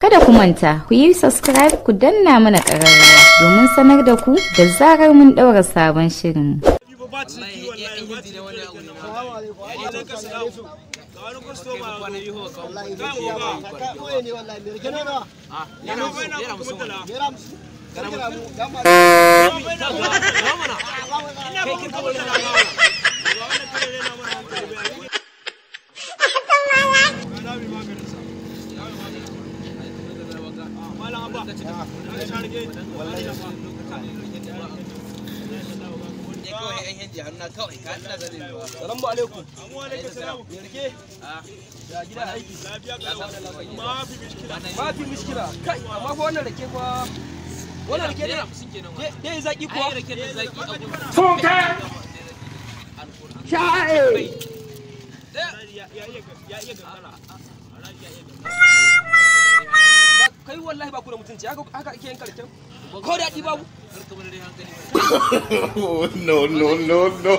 Kada ku manta, ku yi subscribe, ku danna mana ƙararrawa domin sanar da ku da zarar mun ɗaura sabon shirin. Salamu alaikum. Yarke? Ya gida aiki. Ma fi mishkila. Kai, amma fa wannan rake fa, wannan rake ne dai zaki kuwa. Funke! Sha'e! Kai, wallahi ba ku da mutunci, haka haka ake yanka raken? Ko daɗi babu. No, no, no, no.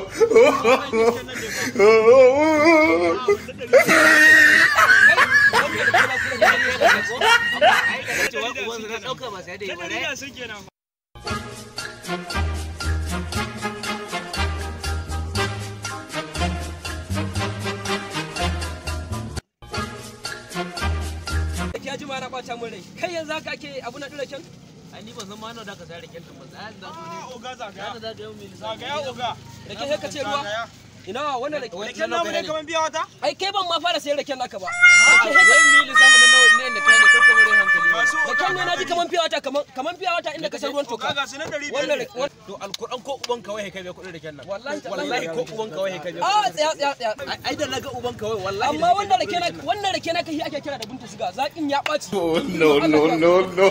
Ya jima na ɓata min rai. Kai, yanzu haka ake abu na ɗin raken? Ai ni ban san ma nawa da ka sayar raken nan ba. Za za Oga, zagaya. za ga yau mai Zagaya, oga. Rake sai ka ce ruwa. Ina wannan rake? Raken namu ne kaman biya wata? Ai kai, ban ma fara sayar raken naka ba. Wai mi lissafin nan nawa ne da kai ne? Kar ka bare hankali ba. Raken ne naji kaman fiya wata, kaman fiya wata inda ka san ruwan toka. Ga su nan 500. Wannan rake To, alquran ko uban ka wai kai bai kudin raken nan. Wallahi. Wallahi ko uban ka wai kai bai. A, tsaya, tsaya, tsaya. Ai da naga uban ka wai, wallahi. Amma wannan rake na kai ake kira da bunta siga, zakin ya ɓaci. No, no, no, no.